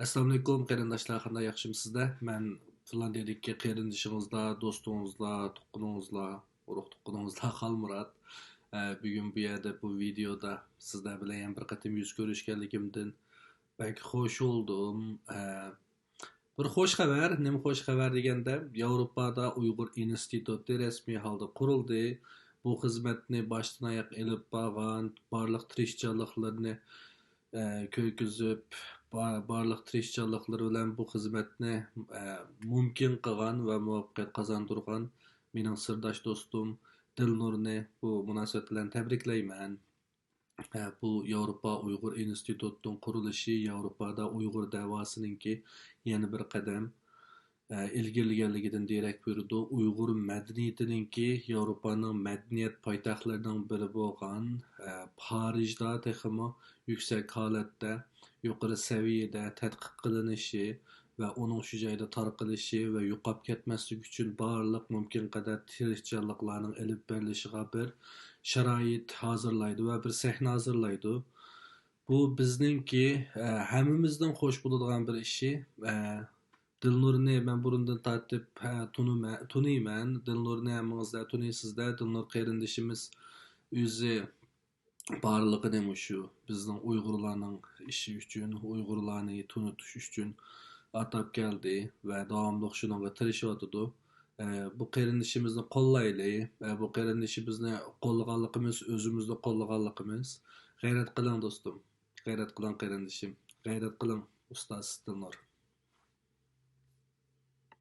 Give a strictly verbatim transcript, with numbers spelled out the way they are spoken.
ئەسسالامۇئەلەيكۇم قېرىنداشلار، قانداق، ياخشىمۇسىزلەر؟ مەن فىنلاندىيەدىكى قېرىندىشىڭىزلا، دوستىڭىزلا، تۇغقىنىڭىزلا، ئۇرۇق تۇغقىنىڭىزلا خالمۇرات. ئە، بۈگۈن بۇ يەردە بۇ ۋىدېيودا سىزلەر بىلەن يەنە بىر قېتىم يۈز كۆرۈشكەنلىكىمدىن بەك خوش بولدۇم. ئە، بىر خوش خەۋەر، نېمە خوش خەۋەر دېگەندە، ياۋروپادا ئۇيغۇر ئىنستىتۇتى رەسمىي ھالدا قۇرۇلدى. بۇ خىزمەتنى باشتىن ئاياغ ئېلىپ بارغان، بارلىق تىرىشچانلىقلىرىنى ئە، كۆرگۈزۈپ، با-، بارلىق تىرىشچانلىقلىرى بىلەن بۇ خىزمەتنى، ئە، مۇمكىن قىلغان ۋە مۇۋەپپەقىيەت قازاندۇرغان مېنىڭ سىرداش دوستۇم دىلنۇرنى بۇ مۇناسىۋەت بىلەن تەبرىكلەيمەن. ئە، بۇ ياۋروپا ئۇيغۇر ئىنستىتۇتىنىڭ قۇرۇلۇشى ياۋروپادا ئۇيغۇر دەۋاسىنىڭكى يەنە بىر قەدەم ئىلگىرىلىگەنلىكىدىن دېرەك بېرىدۇ. ئۇيغۇر مەدەنىيىتىنىڭكى ياۋروپانىڭ مەدەنىيەت پايتەختلىرىنىڭ بىرى بولغان، ئە، پارىژدا تېخىمۇ يۈكسەك ھالەتتە، يۇقىرى سەۋىيەدە تەتقىق قىلىنىشى ۋە ئۇنىڭ شۇ جايدا تارقىلىشى ۋە يوقاپ كەتمەسلىكى ئۈچۈن بارلىق مۇمكىن قەدەر تىرىشچانلىقلارنىڭ ئېلىپ بېرىلىشىغا بىر شارائىت ھازىرلايدۇ ۋە بىر سەھنە ھازىرلايدۇ. بۇ بىزنىڭكى، ئە، ھەممىمىزنىڭ خوش بولىدىغان بىر ئىشى. ئە، دىلنۇرنى مەن بۇرۇندىن تارتىپ، ھە، تونۇمە-، تونۇيمەن. دىلنۇرنى ھەممىڭىزلەر تونۇيسىزلەر. دىلنۇر قېرىندىشىمىز ئۆزى بارلىقىنى مۇشۇ بىزنىڭ ئۇيغۇرلارنىڭ ئىشى ئۈچۈن، ئۇيغۇرلارنى تونۇتۇش ئۈچۈن ئاتاپ كەلدى ۋە داۋاملىق شۇنىڭغا تىرىشىۋاتىدۇ. ئە، بۇ قېرىندىشىمىزنى قوللايلى. ئە، بۇ قېرىندىشىمىزنى قوللىغانلىقىمىز، ئۆزىمىزنى قوللىغانلىقىمىز. غەيرەت قىلىڭ، دوستۇم. غەيرەت قىلىڭ، قېرىندىشىم. غەيرەت قىلىڭ، ئۇستاز دىلنۇر.